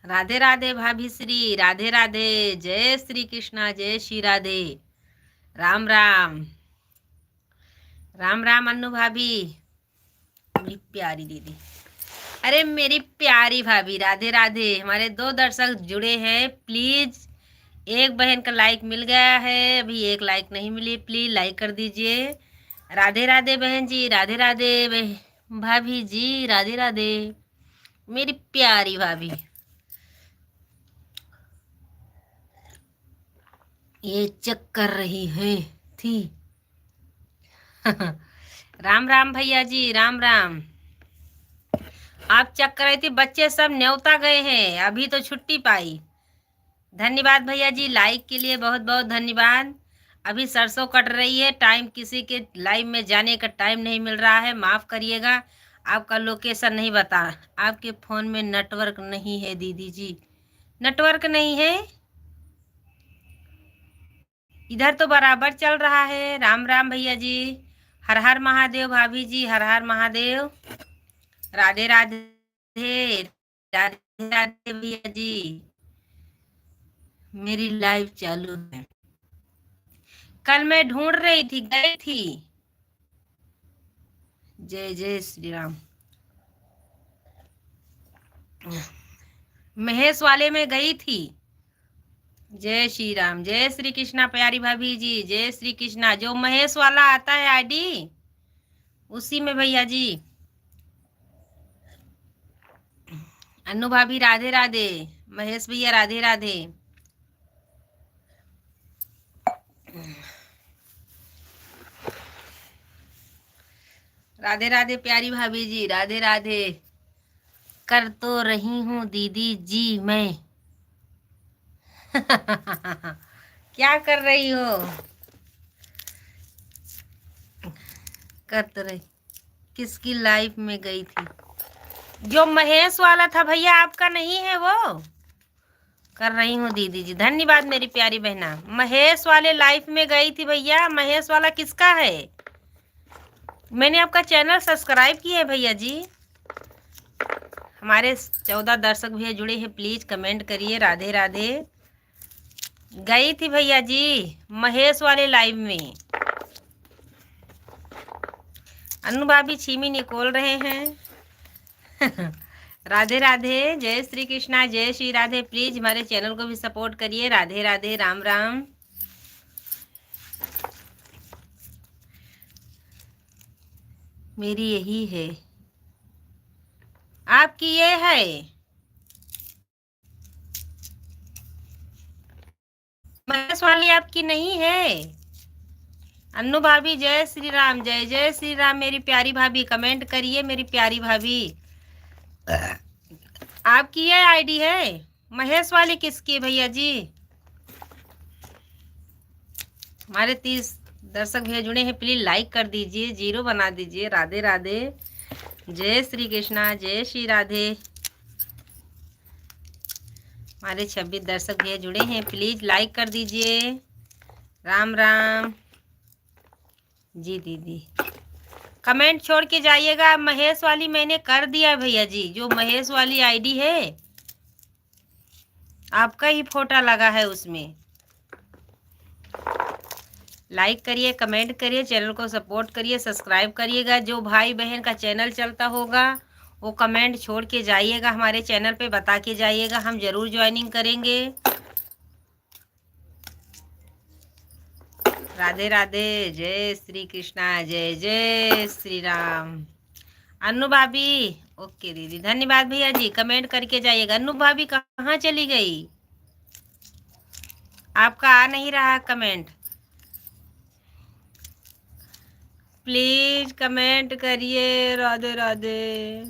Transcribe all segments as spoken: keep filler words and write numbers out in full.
राधे राधे भाभी श्री, राधे राधे, जय श्री कृष्णा, जय श्री राधे, राम राम, राम राम अन्नू भाभी, मेरी प्यारी दीदी। अरे मेरी प्यारी भाभी, राधे राधे। हमारे दो दर्शक जुड़े हैं, please, एक बहन का like मिल गया है, अभी एक like नहीं मिली, please like कर दीजिए। राधे राधे बहन जी, राधे राधे बह-, भाभी जी, राधे राधे मेरी प्यारी भाभी। ये check कर रही है थी। राम राम भैया जी, राम राम। आप check कर रही थी, बच्चे सब न्योता गए हैं, अभी तो छुट्टी पाई। धन्यवाद भैया जी, like के लिए बहुत बहुत धन्यवाद। अभी सरसों कट रही है, time, किसी के live में जाने का time नहीं मिल रहा है, माफ करिएगा। आपका location नहीं बता, आपके phone में network नहीं है दीदी जी, network नहीं है। इधर तो बराबर चल रहा है। राम राम भैया जी, हर हर महादेव भाभी जी, हर हर महादेव। राधे राधे, राधे राधे भैया जी। मेरी live चालू है, कल मैं ढूंढ रही थी, गई थी। जय जय श्री राम। महेश वाले में गई थी। जय श्री राम, जय श्री कृष्णा प्यारी भाभी जी, जय श्री कृष्णा। जो महेश वाला आता है ID, उसी में भैया जी। अन्नू भाभी राधे राधे, महेश भैया राधे राधे। राधे राधे प्यारी भाभी जी, राधे राधे। कर तो रही हूँ दीदी जी मैं। क्या कर रही हो? कर तो रही, किसकी live में गई थी? जो महेश वाला था भैया, आपका नहीं है वो? कर रही हूँ दीदी जी, धन्यवाद मेरी प्यारी बहना। महेश वाले live में गई थी भैया, महेश वाला किसका है? मैंने आपका channel subscribe किया है भैया जी। हमारे चौदह दर्शक भैया जुड़े हैं, please comment करिए। राधे राधे। गई थी भैया जी महेश वाले live में। अन्नू भाभी छीमी निकोल रहे हैं। राधे राधे, जय श्री कृष्णा, जय श्री राधे। Please हमारे channel को भी support करिए। राधे राधे, राम राम। मेरी यही है, आपकी ये है। महेश वाली आपकी नहीं है। अन्नू भाभी, जय श्री राम, जय जय श्री राम। मेरी प्यारी भाभी, comment करिए मेरी प्यारी भाभी। आपकी ये ID है महेश वाली, किसकी भैया जी? हमारे तीस दर्शक भैया जुड़े हैं, please like कर दीजिए, zero बना दीजिए। राधे राधे, जय श्री कृष्णा, जय श्री राधे। हमारे छब्बीस दर्शक भैया जुड़े हैं, please like कर दीजिए। राम राम जी दीदी, comment छोड़ के जाइएगा। महेश वाली मैंने कर दिया है भैया जी, जो महेश वाली ID है, आपका ही फोटा लगा है उसमें। Like करिए, comment करिए, channel को support करिए, subscribe करिएगा। जो भाई बहन का channel चलता होगा, वो comment छोड़ के जाइएगा, हमारे channel पे बता के जाइएगा, हम जरूर joining करेंगे। राधे राधे, जय श्री कृष्णा, जय जय श्री राम। अन्नू भाभी, OK दीदी, धन्यवाद भैया जी, comment करके जाइएगा। अन्नू भाभी कहाँ चली गई? आपका आ नहीं रहा comment, please comment करिए। राधे राधे,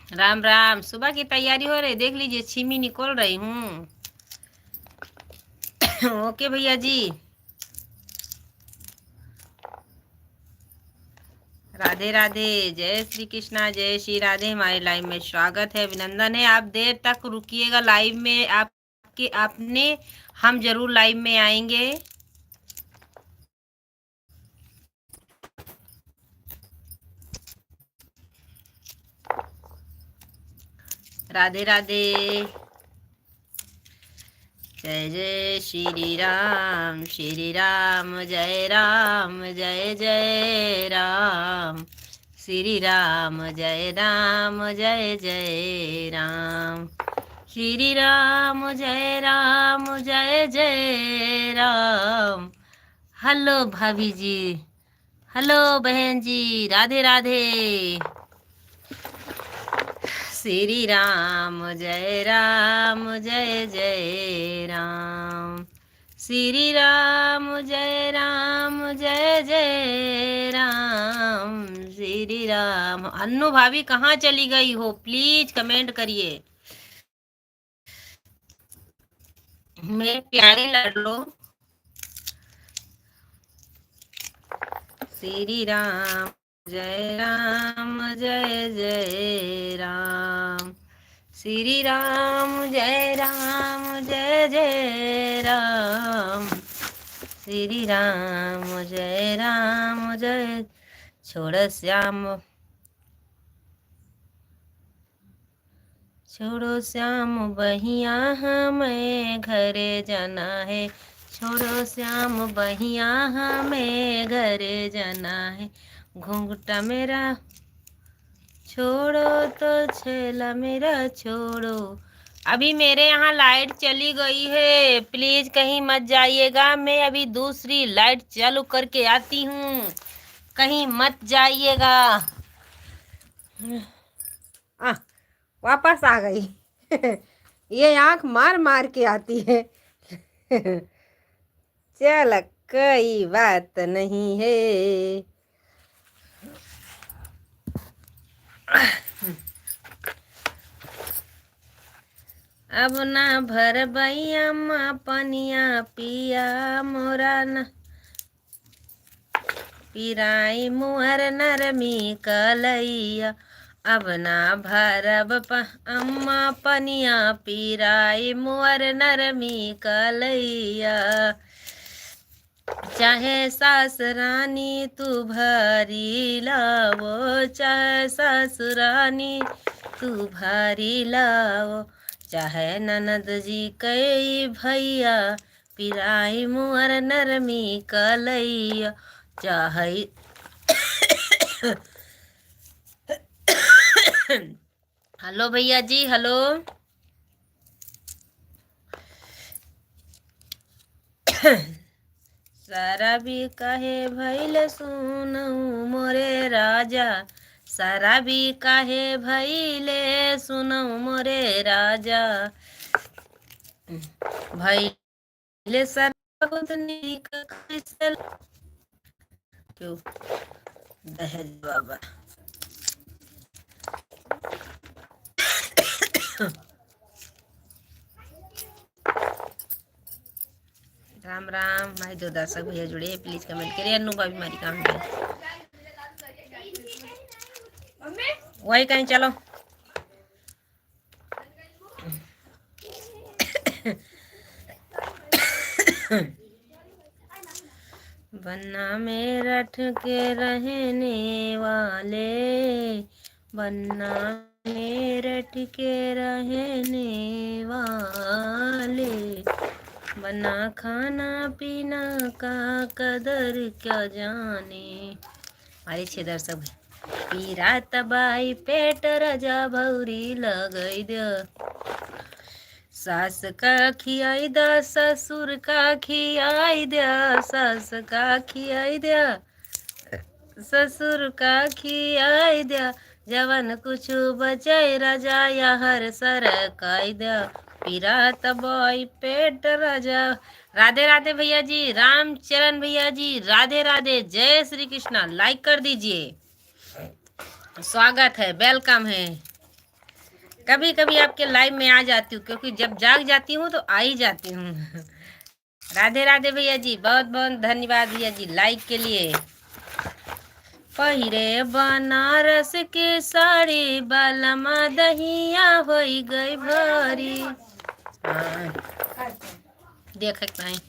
राम राम। सुबह की तैयारी हो रही, देख लीजिए छीमी निकोल रही हूँ। OK भैया जी, राधे राधे, जय श्री कृष्णा, जय श्री राधे। हमारे live में स्वागत है, अभिनंदन है। आप देर तक रुकिएगा live में, आपके, आपने, हम जरूर live में आएंगे। राधे राधे। जय जय श्री राम, श्री राम, जय राम, जय जय राम। श्री राम, जय राम, जय जय राम। श्री राम, जय राम, जय जय राम। हेलो भाभी जी, हेलो बहन जी, राधे राधे। श्री राम, जय राम, जय जय राम। श्री राम, जय राम, जय जय राम। श्री राम। अन्नू भाभी कहाँ चली गई हो? प्लीज कमेंट करिए। मेरे प्यारे लाडलो। श्री राम, जय राम, जय जय राम। श्री राम, जय राम, जय जय राम। श्री राम, जय राम, जय। छोड़ श्याम, छोड़ो श्याम बहिया हमें घरे जाना है, छोड़ो श्याम बहिया हमें घरे जाना है। घूंघटा मेरा छोड़ो तो छेला मेरा छोड़ो। अभी मेरे यहाँ लाइट चली गई है, प्लीज कहीं मत जाइएगा, मैं अभी दूसरी लाइट चालू करके आती हूँ, कहीं मत जाइएगा। आ, वापस आ गई। ये आंख मार मार के आती है। चल, कोई बात नहीं है। अब ना भरबई अम्मा पनिया पिया मोरा ना, पिराई मोर नरमी कलैया। अब ना भरब प-, अम्मा पनिया पिराई मोर नरमी कलैया। चाहे सास रानी तू भारी लावो, चाहे सास रानी तू भारी लावो, चाहे ननद जी कई भैया पिराई मोर नरमी कलैया, चाहे हेलो भैया जी, हेलो। शराबी काहे भइले सुनऊ मोरे राजा, शराबी काहे भइले सुनऊ मोरे राजा। भइले शराब बहुत नीक कैसे ल-, क्यों? दहेज बाबा। राम राम, माई दो दर्शक भैया जुड़े हैं, प्लीज कमेंट करिए। अन्नू भाभी हमारी कहाँ है? वही कहीं चलो। बन्ना मेरठ के रहने वाले, बन्ना मेरठ के रहने वाले, बन्ना खाना पीना का कदर क्या जाने। हमारे छह दर्शक भाई, पीरा तबाई पेट राजा भौरी लगई द्या, सास का खियाई द्या, ससुर का खियाई द्या, सास का खियाई द्या, ससुर का खियाई द्या, जवन कुछ बचाई राजा या हर सरकाई द्या, पीरा तबाई पेट राजा। राधे राधे भैया जी, रामचरण भैया जी, राधे राधे, जय श्री कृष्णा। लाइक कर दीजिए, स्वागत है, वेलकम है। कभी कभी आपके लाइव में आ जाती हूँ, क्योंकि जब जाग जाती हूँ तो आ ही जाती हूँ। राधे राधे भैया जी, बहुत बहुत धन्यवाद भैया जी लाइक के लिए। पहिरे बनारस के साड़ी, बलमा दहिया होई गई भारी। हाँ, देखे के नहीं।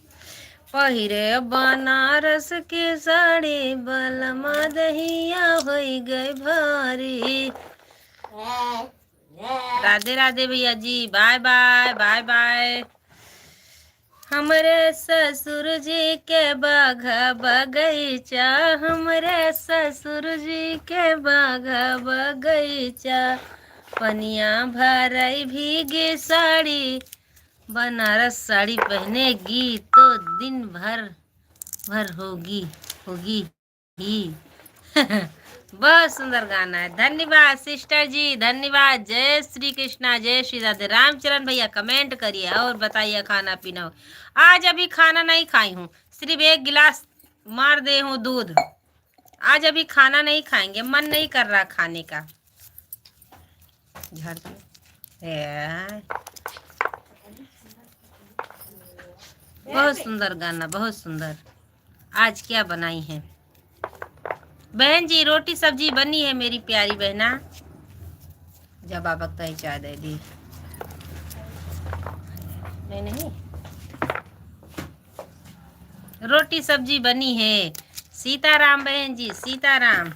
पहिरे बनारस के साड़ी, बलमा दहिया होई गई भारी। राधे राधे भैया जी, बाय बाय, बाय बाय। हमरे ससुर जी के बाग बगीचा, हमरे ससुर जी के बाग बगीचा, पनिया भरई भीगी साड़ी, बनारस साड़ी पहनेगी तो दिन भर, भर होगी, होगी ही। बहुत सुंदर गाना है, धन्यवाद सिस्टर जी, धन्यवाद। जय श्री कृष्णा, जय श्री राधे। रामचरण भैया कमेंट करिए और बताइए खाना पीना हो। आज अभी खाना नहीं खाई हूँ, सिर्फ एक गिलास मार दे हूँ दूध। आज अभी खाना नहीं खाएंगे, मन नहीं कर रहा खाने का। झाड़ दो। ए, बहुत सुंदर गाना, बहुत सुंदर। आज क्या बनाई है बहन जी? रोटी सब्जी बनी है मेरी प्यारी बहना। जब आप चाय दे दी। नहीं, नहीं, रोटी सब्जी बनी है। सीताराम बहन जी, सीताराम।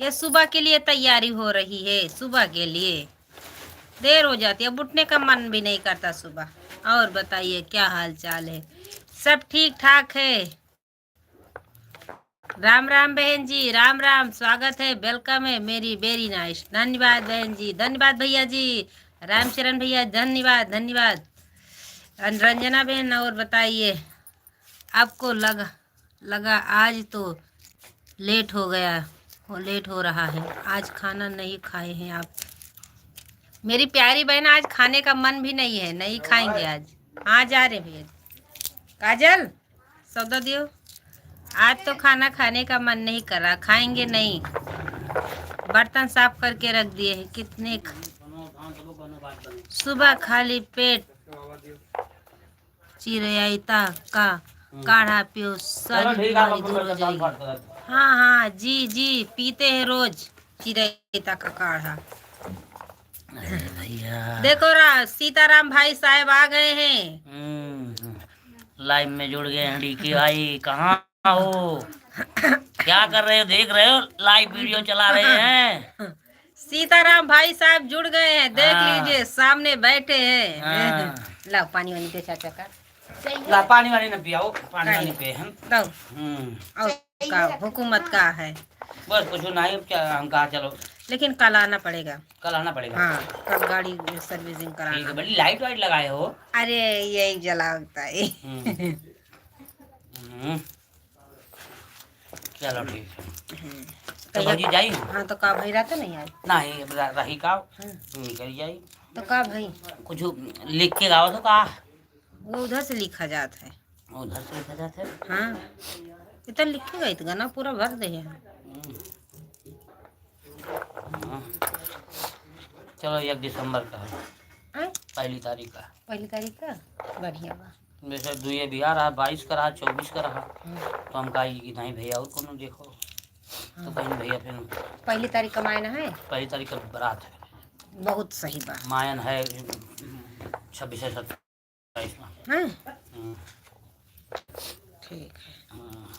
ये सुबह के लिए तैयारी हो रही है, सुबह के लिए। देर हो जाती है, अब उठने का मन भी नहीं करता सुबह। और बताइए, क्या हाल चाल है? सब ठीक ठाक है? राम राम बहन जी, राम राम, स्वागत है, welcome है मेरी, very nice। धन्यवाद बहन जी, धन्यवाद भैया जी, रामचरण भैया, धन्यवाद, धन्यवाद। अन-, रंजना बहन, और बताइए, आपको लगा, लगा आज तो लेट हो गया, हो, लेट हो रहा है, आज खाना नहीं खाए हैं आप। मेरी प्यारी बहन, आज खाने का मन भी नहीं है, नहीं खाएंगे आज। हाँ, जा रहे भैया। काजल, सौदा दियो। आज तो खाना खाने का मन नहीं कर रहा, खाएंगे नहीं। बर्तन साफ करके रख दिए हैं, कितने ख-, सुबह खाली पेट चिरैता का काढ़ा पियो, सारी बीमारी दूर हो जाएगी। हाँ, हाँ, जी, जी, पीते हैं रोज चिरैता का काढ़ा। अरे भैया। देखो रा-, सीताराम भाई साहब आ गए हैं। हम्म, लाइव में जुड़ गए हैं डीके भाई, कहाँ हो? क्या कर रहे हो? देख रहे हो? लाइव वीडियो चला रहे हैं। सीताराम भाई साहब जुड़ गए हैं, देख हाँ। लीजिए, सामने बैठे हैं। हाँ। लाओ, पानी वानी दे चाचा का। ला, पानी वानी न पियाओ, पानी वानी पे हम। दो। हम्म। और का, हुकूमत का है? बस कुछ नहीं, अब क्या, हम कहा चलो। लेकिन कल आना पड़ेगा। कल आना पड़ेगा। हाँ, कल गाड़ी सर्विसिंग कराना। ठीक है, बड़ी लाइट वाइट लगाए हो। अरे, यही जलावता है। हम्म। हम्म। चलो ठीक है। हम्म। तो भौजी जाई? हाँ, तो का भाई रहते नहीं आज? नहीं, अब रही का? हम्म। निकल जाई। तो का भाई? कुछ लिख के गाओ तो का? वो उधर से लिखा जात है। वो उधर से लिखा जात है? हाँ। इतना लिखे गई तो गाना पूरा भर दे है। हम्म। हाँ। चलो, एक दिसंबर का है। आय? पहली तारीख का। पहली तारीख का? बढ़िया बा। जैसे दुए बियाह रहा, बाईस का रहा, चउबीस का रहा, हम्म। तो हम कहा कि नहीं भैया, और कोनो देखो। तो हाँ। कहीं भैया फिर पहली तारीख का मायना है? पहली तारीख का बारात है। बहुत सही बा। मायन है छब्बीस से सत्ताईस। हाँ? हम्म। ठीक है। हाँ।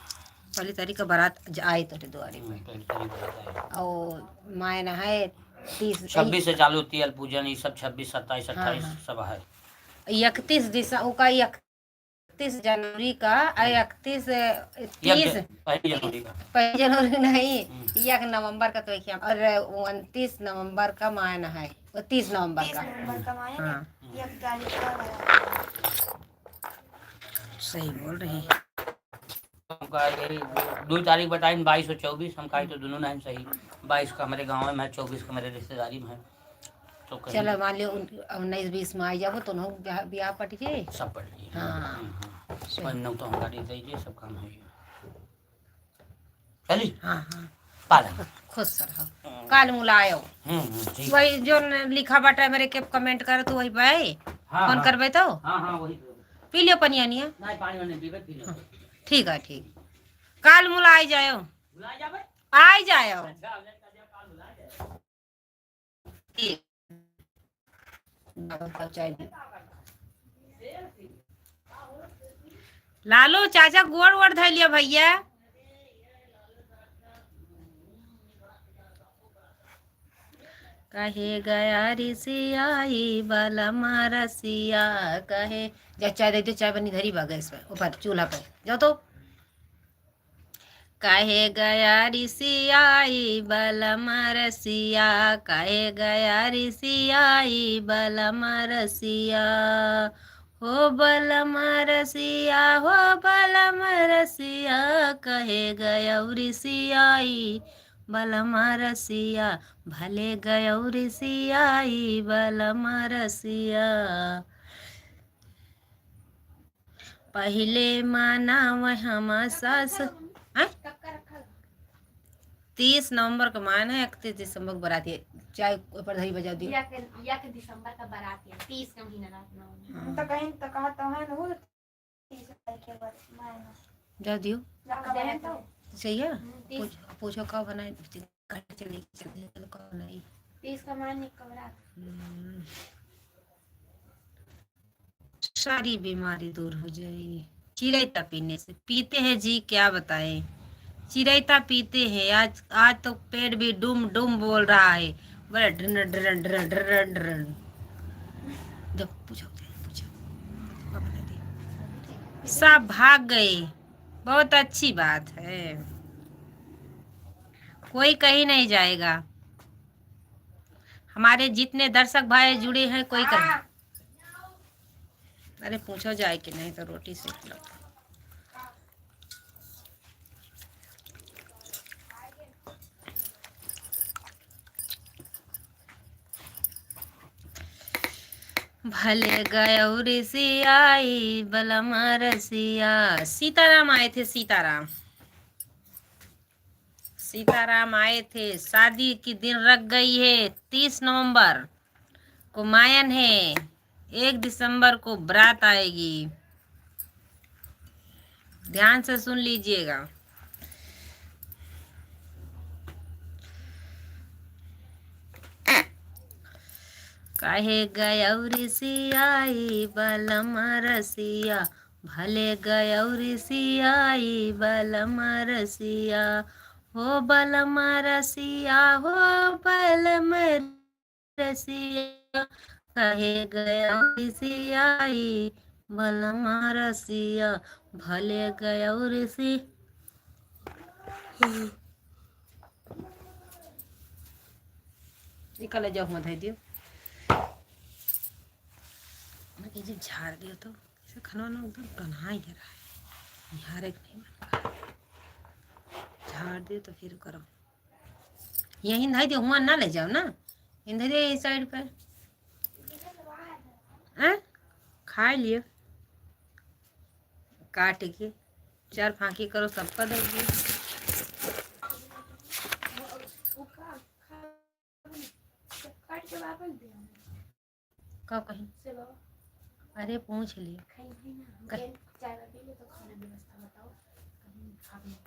पहली तारीख का बारात ज-, आई तोरे दुआरे पे। हम्म, पहली तारीख बारात आई। और मायना है तीस, छब्बीस से चालू होती है, पूजन, ये सब छब्बीस, सत्ताईस, हाँ, अट्ठाईस हाँ। सब है। इकतीस दिसंबर, ओका इकतीस जनवरी का, आ, हम्म। इकतीस, एक तीस, पहली जनवरी का। पहली जनवरी नहीं, हम्म। एक नवंबर का तो एक ही, और उनतीस नवंबर का मायना है, वो तीस नवंबर का। तीस नवंबर का मायना है, हाँ। एक तारीख का है। सही बोल रही। हम कहा यही दो तारीख बताइन, बाईस और चउबीस, हम कहा तो दोनों नहीं सही। बाईस का हमरे गाँव में है, चउबीस का हमरे रिश्तेदारी में है। तो कहीं चलो, मान लियो उन-, उन्नीस बीस में आ जाबो तो उन्हों ब्याह, ब्याह पट जाए। सब पट जाए। हाँ। हम्म, हम्म। सही। पर नौ तो हम गाड़ी दे दिए, सब काम हो गया। चली? हाँ, हाँ। पालन। खुश रहो। हम्म। काल मुलायो। हम्म, हम्म, ठीक। वही जो न-, लिखा बाटे मेरे के कमेंट करो तो वही पे हाँ, फोन हाँ। करबे तो? हाँ, हाँ, वही। पी लियो पनिया निया। नहीं, पानी वानी पीबे, पी लियो। हाँ, ठीक है, ठीक। काल मुलाय जायो। मुलाय जाबे? आय जायो। अच्छा, हमने कहा, काल मुलाय जायो। ठीक। लालू चाचा गोड़ वोड़ धइ लिया भैया। कहे गया रिसियाई बलमा रसिया, कहे, जा चाय दे दो, चाय बनी धरी बा गैस पे, ऊपर चूल्हा पे, जाओ तो। कहे गया रिसियाई बलमा रसिया, कहे गया रिसियाई बलमा रसिया, हो बलमा रसिया, हो बलमा रसिया, कहे गया रिसियाई बलमा रसिया, भले गया रिसियाई बलमा रसिया। पहिले माना वह हम सास, हैं? तीस नवंबर का मान है, इकतीस दिसंबर का बारात है। चाय ऊपर धरी बजा दियो। या के, या के दिसंबर का बारात है, तीस का महीना रात नौ में। हाँ। तो कहीं तो कहा तो है ना, तीस तारीख के बाद मान है। जा दियो। जा का बहन तो? सही है? हम्म, तीस। पूछ-, पूछो का बनाए, कहीं चली, चली, चलो का बनाई। तीस का मान, एक का बारात। हम्म। सारी बीमारी दूर हो जाएगी। चिरैता पीने से। पीते हैं जी, क्या बताएं, चिरैता पीते हैं। आज, आज तो पेट भी डुम डुम बोल रहा है, बोले ड्रन ड्रन ड्रन ड्रन ड्रन। दो, पूछो, पूछो। सब भाग गए, बहुत अच्छी बात है, कोई कहीं नहीं जाएगा। हमारे जितने दर्शक भाई जुड़े हैं, कोई कहीं, अरे पूछो जाए कि नहीं तो रोटी सेक लो। भले गयौ रिसियाई बलमा रसिया। सीताराम आए थे, सीताराम। सीताराम आए थे। शादी की दिन रख गई है, तीस नवंबर को मायन है, एक दिसंबर को बारात आएगी। ध्यान से सुन लीजिएगा। काहे गयौ रिसियाई बलमा रसिया, भले गयौ रिसियाई बलमा रसिया, हो बलमा रसिया, हो बलमा रसिया, काहे गयौ रिसियाई बलमा रसिया, भले गयौ रिसि-, निकल जाओ, हुआं धइ दियो। ये जे झाड़ दियो तो, इसे खाना ना एकदम गन्हाई रहा है। झाड़े के नहीं मन कहा। झाड़ दियो तो फिर करो। यहीं धइ दियो, हुआं ना ले जाओ ना। यहीं धइ दियो, यही side पे। हैं? खाइ लियो। काट के चार फांकी करो, सबका दे दियो। काट के वापस दे। का कहीं? से बाबा। अरे पूछ ली। खाई भी ना। हम कह- कह चाय वाय पी ले तो खाना व्यवस्था बताओ। कभी खा भी नहीं।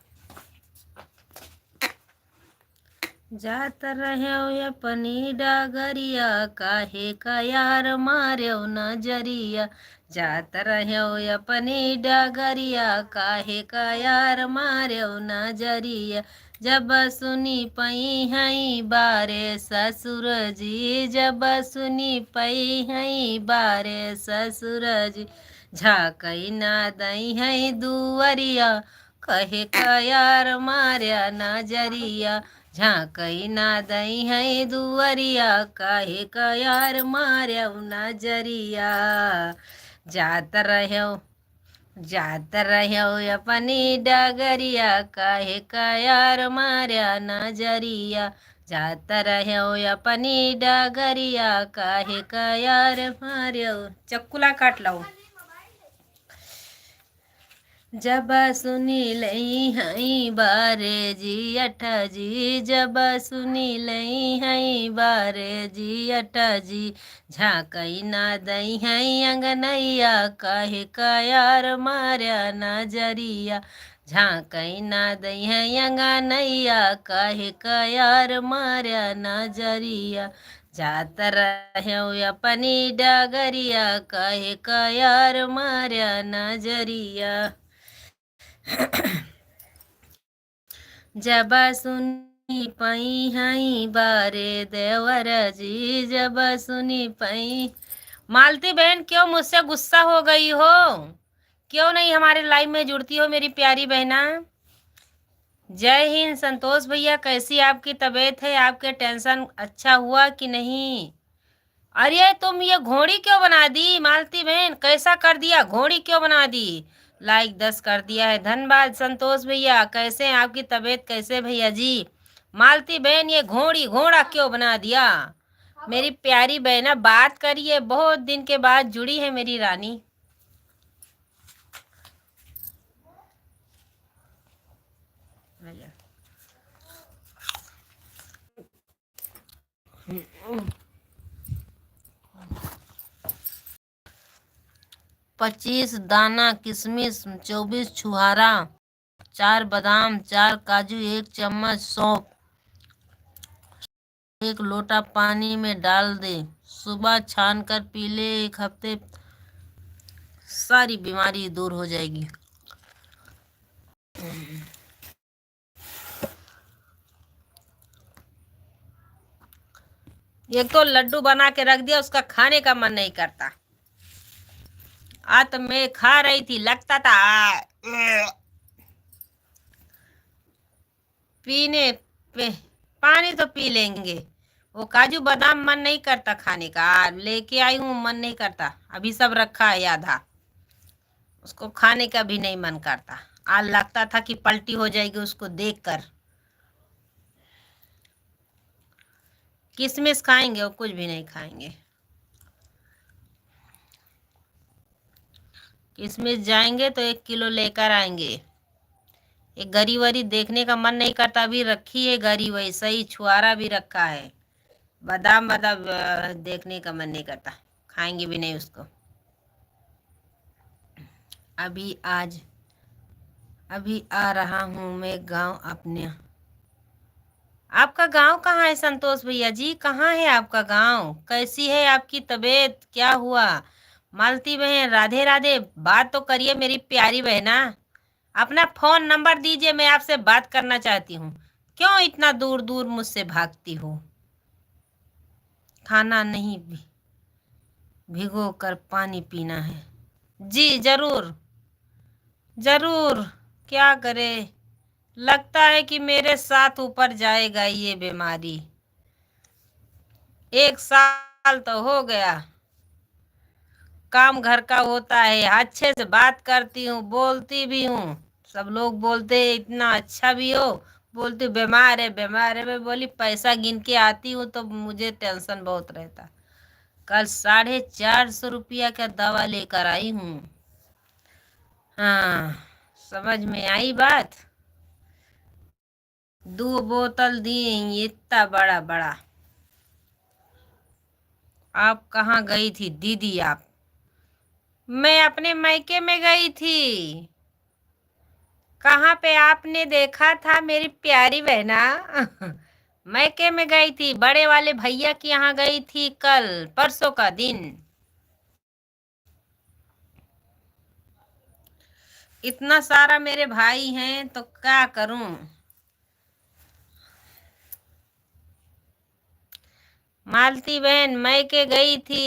जात रह्यो अपनी डगरिया, काहे का यार मार्यो नजरिया। जात रह्यो अपनी डगरिया, काहे का यार मार्यो नजरिया। जब सुनी पइहैं बारे ससुर जी, जब सुनी पइहैं बारे ससुर जी, झाँकई ना दइहैं दुअरिया, काहे का यार मार्या नजरिया, झाँकई ना दइहैं दुअरिया, काहे का यार मार्या नजरिया। जात रह्यो जात रह्यो अपनी डगरिया, काहे का यार मार्या नजरिया। जात रह्यो अपनी डगरिया, काहे का यार मार्यो। चकुला काट लो। जब सुनी लइहैं बारे जी अठ जी, जब सुनी लइहैं बारे जी अठ जी, झाँकई ना दइहैं अंगनैया, काहे का यार मार्या नजरिया। झाँकई ना दइहैं अंगनैया, काहे का यार मार्या नजरिया। जात रह्यो अपनी डगरिया, काहे का यार मार्या नजरिया। जब सुन सुनी पई हई बारे देवर जी जब सुनी पई। मालती बहन, क्यों मुझसे गुस्सा हो गई हो? क्यों नहीं हमारे लाइव में जुड़ती हो मेरी प्यारी बहना? जय हिंद संतोष भैया, कैसी आपकी तबीयत है? आपके टेंशन अच्छा हुआ कि नहीं? अरे तुम ये घोड़ी क्यों बना दी मालती बहन, कैसा कर दिया, घोड़ी क्यों बना दी? लाइक दस कर दिया है, धन्यवाद संतोष भैया। कैसे हैं, आपकी तबीयत कैसे भैया जी? मालती बहन ये घोड़ी घोड़ा क्यों बना दिया? मेरी प्यारी बहना बात करिए, बहुत दिन के बाद जुड़ी है मेरी रानी। पच्चीस दाना किशमिश, चउबीस छुहारा, चार बादाम, चार काजू, एक चम्मच सौंफ, एक लोटा पानी में डाल दे। सुबह छान कर पी ले, एक हफ्ते सारी बीमारी दूर हो जाएगी। एक तो लड्डू बना के रख दिया, उसका खाने का मन नहीं करता। आज तो मैं खा रही थी, लगता था, आ, पीने पे पानी तो पी लेंगे, वो काजू बादाम मन नहीं करता खाने का। आ, लेके आई हूँ, मन नहीं करता, अभी सब रखा है आधा, उसको खाने का भी नहीं मन करता। आज लगता था कि पलटी हो जाएगी उसको देखकर। किशमिश खाएंगे, वो कुछ भी नहीं खाएंगे। किशमिश जाएंगे तो एक किलो लेकर आएंगे। ये गरी वरी देखने का मन नहीं करता, अभी रखी है गरी, वैसा ही छुआरा भी रखा है। बादाम, बादाम, अ, देखने का मन नहीं करता, खाएंगे भी नहीं उसको। अभी आज, अभी आ रहा हूँ मैं गाँव अपने। आपका गाँव कहाँ है संतोष भैया जी? कहाँ है आपका गाँव? कैसी है आपकी तबीयत? क्या हुआ? मालती बहन, राधे राधे। बात तो करिए मेरी प्यारी बहना, अपना फोन नंबर दीजिए, मैं आपसे बात करना चाहती हूँ। क्यों इतना दूर दूर मुझसे भागती हो? खाना नहीं भी-, भिगो कर पानी पीना है। जी जरूर, जरूर। क्या करे, लगता है कि मेरे साथ ऊपर जाएगा ये बीमारी। एक साल तो हो गया, काम घर का होता है, अच्छे से बात करती हूँ, बोलती भी हूँ, सब लोग बोलते हैं, "इतना अच्छा भी हो?" बोलती, "बीमार है, बीमार है।" मैं बोली, "पैसा गिन के आती हूँ तो मुझे टेंशन बहुत रहता।" कल साढ़े चार सौ रुपया का दवा लेकर आई हूँ। हाँ, समझ में आई बात? दो बोतल दिए, इतना बड़ा बड़ा। आप कहाँ गई थी दीदी आप? मैं अपने मायके में गई थी। कहाँ पे आपने देखा था मेरी प्यारी बहना? मायके में गई थी, बड़े वाले भैया के यहाँ गई थी कल, परसों का दिन। इतना सारा मेरे भाई हैं तो क्या करूं? मालती बहन, मायके गई थी।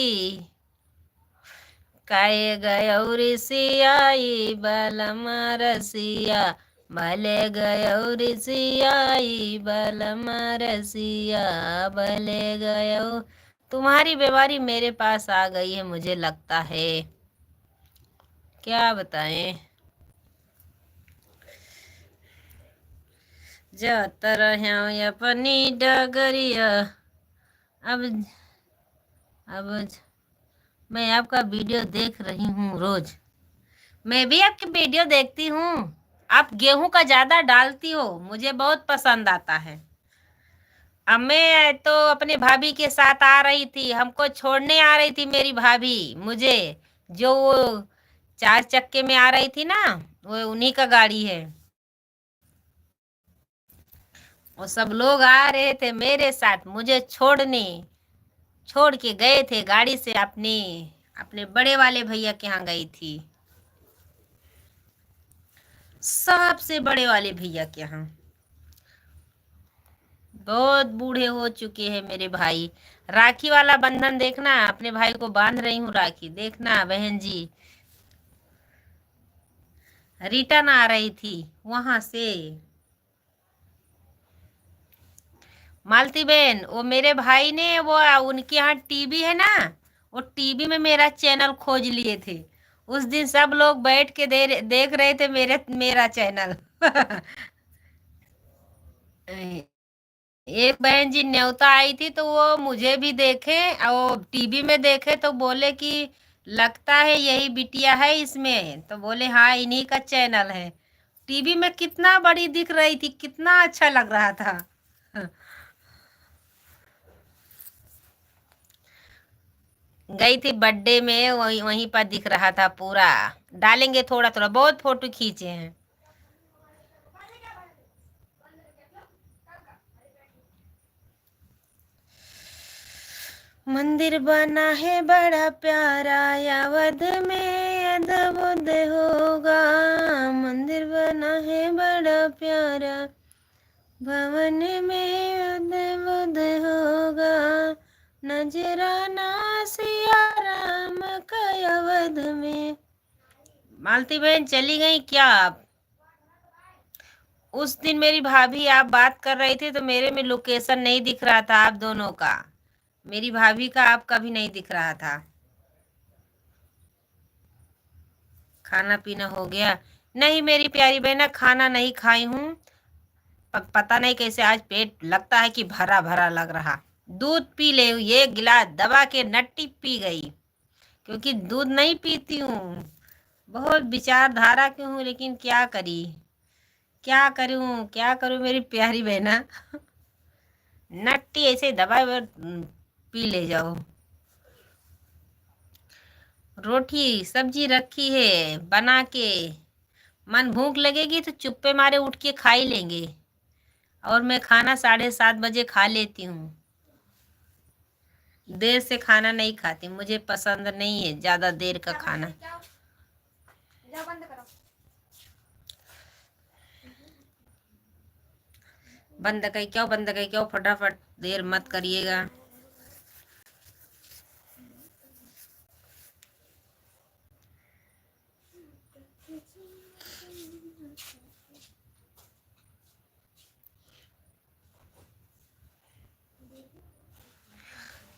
काहे गयौ रिसियाई बलमा रसिया, भले गयौ रिसियाई बलमा रसिया, भले गयौ। तुम्हारी बीमारी मेरे पास आ गई है, मुझे लगता है। क्या बताएं? जात रह्या अपनी डगरिया। अब, अब मैं आपका वीडियो देख रही हूँ रोज। मैं भी आपकी वीडियो देखती हूँ। आप गेहूं का ज्यादा डालती हो, मुझे बहुत पसंद आता है। अब मैं तो अपनी भाभी के साथ आ रही थी, हमको छोड़ने आ रही थी मेरी भाभी, मुझे, जो वो चार चक्के में आ रही थी ना, वो उन्हीं का गाड़ी है। वो सब लोग आ रहे थे मेरे साथ मुझे छोड़ने, छोड़ के गए थे गाड़ी से, अपने, अपने बड़े वाले भैया के यहाँ गई थी, सबसे बड़े वाले भैया के यहाँ। बहुत बूढ़े हो चुके हैं मेरे भाई। राखी वाला बंधन देखना, अपने भाई को बांध रही हूँ राखी, देखना बहन जी। रिटर्न आ रही थी वहां से। मालती बहन, वो मेरे भाई ने, वो, उनके यहाँ टीवी है ना, वो टीवी में मेरा चैनल खोज लिए थे। उस दिन सब लोग बैठ के दे, देख रहे थे मेरे, मेरा चैनल। एक बहन जी न्योता आई थी, तो वो मुझे भी देखे और टीवी में देखे, तो बोले कि लगता है यही बिटिया है इसमें। तो बोले, "हाँ, इन्हीं का चैनल है।" टीवी में कितना बड़ी दिख रही थी, कितना अच्छा लग रहा था। गई थी बर्थडे में, वहीं, वहीं पर दिख रहा था पूरा। डालेंगे थोड़ा थोड़ा, बहुत फोटो खींचे हैं। मंदिर बना है बड़ा प्यारा, अवध में अद्भुत होगा। मंदिर बना है बड़ा प्यारा, भवन में अद्भुत होगा। नजराना सिया राम का अवध में। मालती बहन चली गई क्या आप? उस दिन मेरी भाभी, आप बात कर रही थी तो मेरे में लोकेशन नहीं दिख रहा था आप दोनों का, मेरी भाभी का, आपका भी नहीं दिख रहा था। खाना पीना हो गया? नहीं मेरी प्यारी बहना, खाना नहीं खाई हूँ। प-, पता नहीं कैसे आज पेट लगता है कि भरा भरा लग रहा। दूध पी ले, एक गिलास दबा के नट्टी पी गई, क्योंकि दूध नहीं पीती हूँ। बहुत विचारधारा की हूँ, लेकिन क्या करी, क्या करूँ, क्या करूँ मेरी प्यारी बहना। नट्टी ऐसे दबाए हुए, उम, पी ले जाओ। रोटी सब्जी रखी है बना के, मन भूख लगेगी तो चुप्पे मारे उठ के खा ही लेंगे। और मैं खाना साढ़े सात बजे खा लेती हूँ। देर से खाना नहीं खाती, मुझे पसंद नहीं है ज़्यादा देर का खाना। बंद करी, क्यों बंद करी, क्यों? फटाफट, देर मत करिएगा।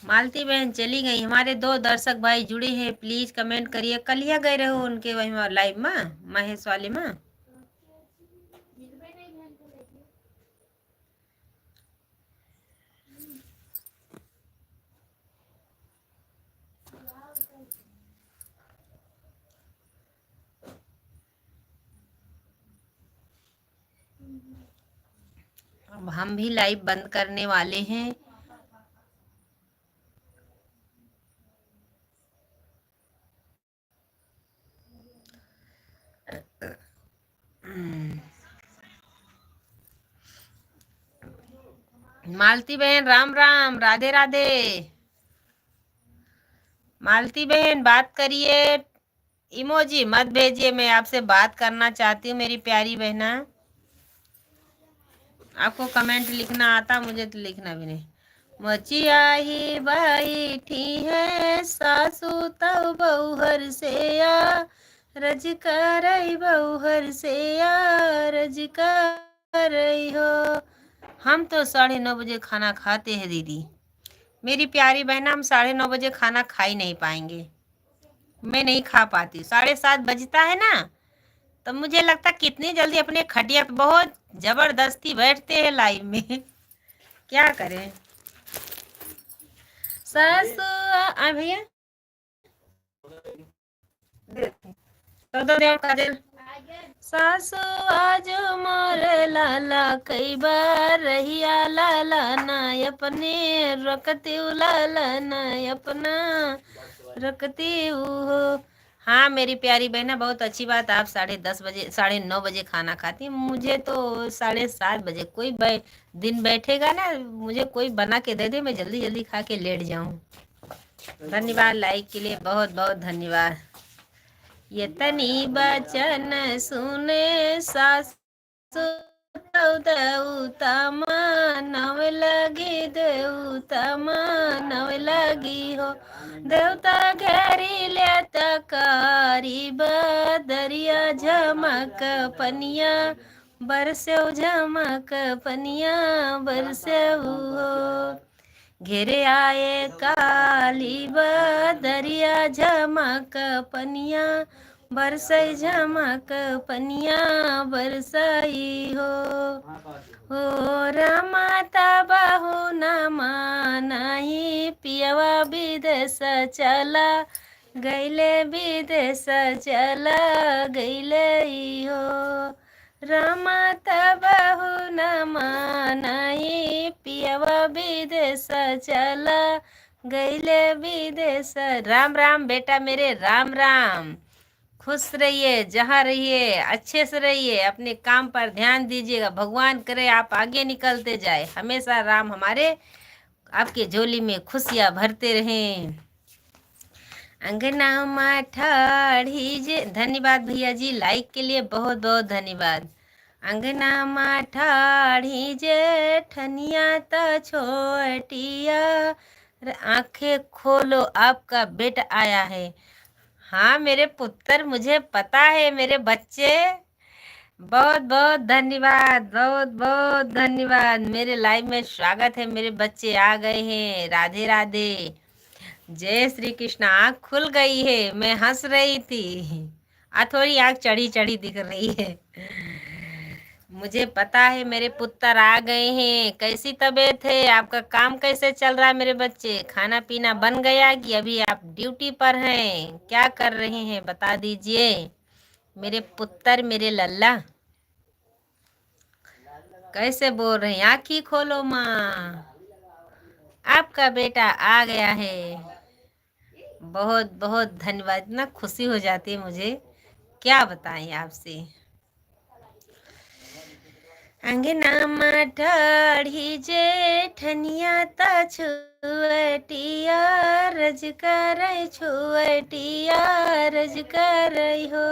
मालती बहन चली गई। हमारे दो दर्शक भाई जुड़े हैं, please comment करिए। कलिया गए रहो उनके वही लाइव में, महेश वाले में। अब हम भी लाइव बंद करने वाले हैं। मालती बहन राम राम, राधे राधे। मालती बहन बात करिए, इमोजी मत भेजिए, मैं आपसे बात करना चाहती हूँ मेरी प्यारी बहना। आपको कमेंट लिखना आता, मुझे तो लिखना भी नहीं। मचिया ही बैठी है सासू तब बउहर से आ, रज करई बउहर से आ, रज करई हो। हम तो साढ़े नौ बजे खाना खाते हैं दीदी। मेरी प्यारी बहना, हम साढ़े नौ बजे खाना खा ही नहीं पाएंगे। मैं नहीं खा पाती, साढ़े सात बजता है ना, तो मुझे लगता कितनी जल्दी अपने खटिया पे बहुत जबरदस्ती बैठते हैं लाइव में। क्या करें सासू आ, आ भैया, तो दो देव काजल। सासू आज मोर लाला, कई बार रहिया लाला ना अपने रखती लाला ना अपना रखती हो। हाँ मेरी प्यारी बहना, बहुत अच्छी बात। आप साढ़े दस बजे, साढ़े नौ बजे खाना खाती हैं। मुझे तो साढ़े सात बजे कोई बै-, दिन बैठेगा ना, मुझे कोई बना के दे दे, मैं जल्दी जल्दी खा के लेट जाऊँ। धन्यवाद लाइक के लिए, बहुत बहुत धन्यवाद। ये तनी बचन सुने सासू देवता मानव लागी, देवता मानव लागी हो। देवता घेरी लेता कारी बदरिया, झमक पनिया बरसेउ, झमक पनिया बरसेउ हो। घेरे आए काली बदरिया, झमक पनिया बरसई, झमक पनिया बरसई हो। हो रामा तबहु न मानई, पियवा विदेश चला गइले, विदेश चला गइले हो। रामा तबहु न मानई, पियवा विदेश चला गइले, विदेश। राम राम बेटा मेरे, राम राम। खुश रहिए, जहाँ रहिए अच्छे से रहिए, अपने काम पर ध्यान दीजिएगा। भगवान करे आप आगे निकलते जाए, हमेशा राम हमारे आपके झोली में खुशियाँ भरते रहें। अंगना मा ठाढ़ी जे, धन्यवाद भैया जी, like के लिए बहुत बहुत धन्यवाद। अंगना मा ठाढ़ी जेठनिया त छोटिया, र-, आंखें खोलो, आपका बेटा आया है। हाँ मेरे पुत्र, मुझे पता है मेरे बच्चे। बहुत बहुत धन्यवाद, बहुत बहुत धन्यवाद। मेरे live में स्वागत है, मेरे बच्चे आ गए हैं। राधे राधे, जय श्री कृष्णा। आँख खुल गई है, मैं हंस रही थी, आ थोड़ी आँख चढ़ी चढ़ी दिख रही है। मुझे पता है मेरे पुत्र आ गए हैं। कैसी तबीयत है आपका, काम कैसे चल रहा है मेरे बच्चे? खाना पीना बन गया कि अभी आप duty पर हैं, क्या कर रहे हैं, बता दीजिए मेरे पुत्र, मेरे लल्ला। कैसे बोल रहे हैं? आँखी खोलो माँ, आपका बेटा आ गया है। बहुत बहुत धन्यवाद, इतना खुशी हो जाती है मुझे, क्या बताएं आपसे। अंगना मा ठाढ़ी जेठनिया त छुअटिया रज करै, छुअटिया रज करै हो।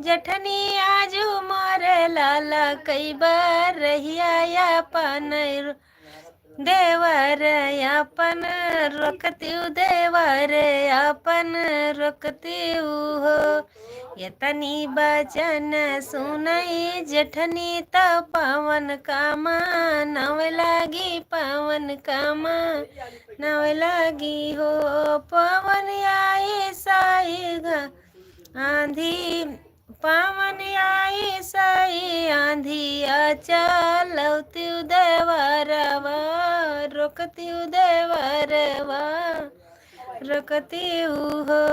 जेठनी आजु मोरे लाला कई बार रहिया अपन देवर अपन रोकतिउ, देवर अपन रोकतिउ हो। यतनी बचन सुनई जेठनी त पवन कामा नव लागी, पवन कामा नव लागी हो। पवन आई साई घ-, आंधी पवन आई सई आंधिया चलौतिउ देवरवा, रोकतिउ देवरवा, रोकतिउ हो।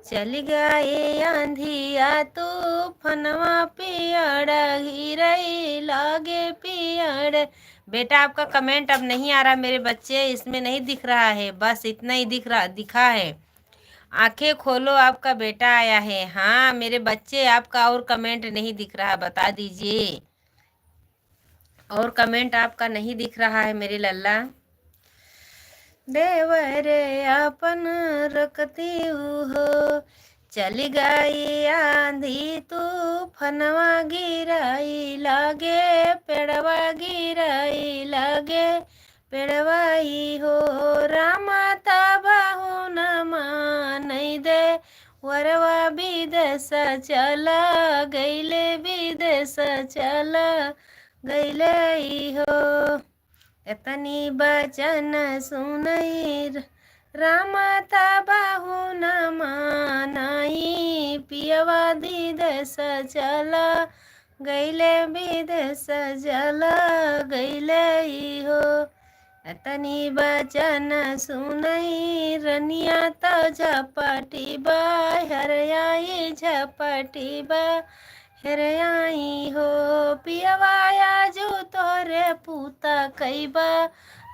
चलि गए आंधिया तूफनवा पियड़ गिरई लागे पियड़। बेटा आपका comment अब नहीं आ रहा मेरे बच्चे, इसमें नहीं दिख रहा है, बस इतना ही दिख रहा, दिखा है। आंखें खोलो, आपका बेटा आया है। हाँ मेरे बच्चे, आपका और comment नहीं दिख रहा, बता दीजिए। और comment आपका नहीं दिख रहा है मेरे लल्ला। देवर अपन रखती हो, चली गई आंधी तूफनवा गिराई लागे, पेड़वा गिराई लागे, पेड़वाई हो। रामा तबहु न मानई दे, वरवा विदेश चला गईले, विदेश चला गईले हो। एतनी बचन सुनई र-, रामा तबहु न मानई, पियवा विदेश चला गईले, विदेश चला गईले हो। एतनी बचन सुनई रनिया त झपटी बा, हरयाई झपटी बा, हरयाई हो। पियवा आजू तोरे पूता कईबा,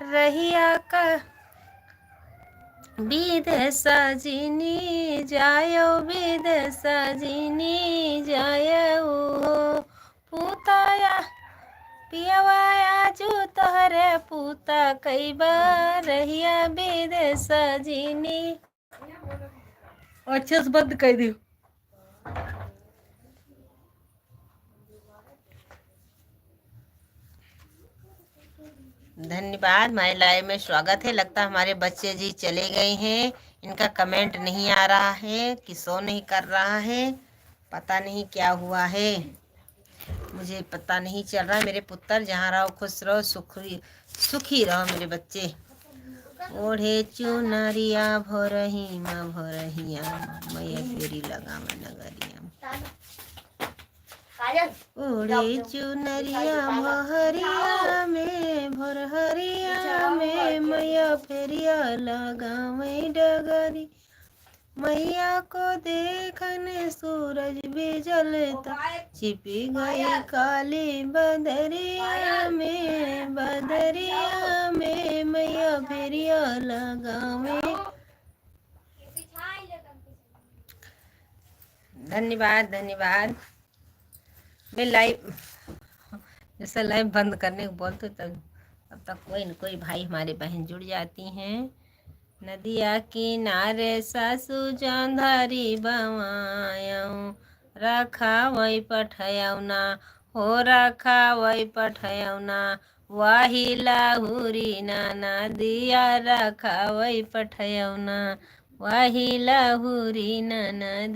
रहिया का विदेश जिनी जायो, विदेश जिनी जायो हो। पूताया पियवा आजू तोहरे पूता कईबा, रहिया विदेश जिनी। अच्छे से बंद कर दियो। धन्यवाद, हमारे लाइव में स्वागत है। लगता है हमारे बच्चे जी चले गए हैं, इनका कमेंट नहीं आ रहा है कि शो नहीं कर रहा है, पता नहीं क्या हुआ है, मुझे पता नहीं चल रहा है। मेरे पुत्र जहाँ रहो खुश रहो, सुखी सुखी रहो मेरे बच्चे। ओढ़े चुनरिया भोरही मा भोरहिया मा, मैया फेरी लगावे नगरिया मा। ओढ़े चुनरिया भोरहिया में, भोरहरिया में, मैया फेरिया लगावे डगरी। मैया को देखने सूरज भी जलता, छिपी गई काली बदरिया में, बदरिया में, मैया फेरिया लगावे। धन्यवाद, धन्यवाद। मैं लाइव, जैसे लाइव बंद करने को बोलते, तब, तब तक कोई न कोई भाई हमारे बहन जुड़ जाती हैं। नदिया किनारे सासू जौंधरी बवायऊँ, रखावई पठयउना, हो रखावई पठयउना, वाही लाहुरी ना नदिया रखावई पठयउना, वाही लाहुरी ना नदिया।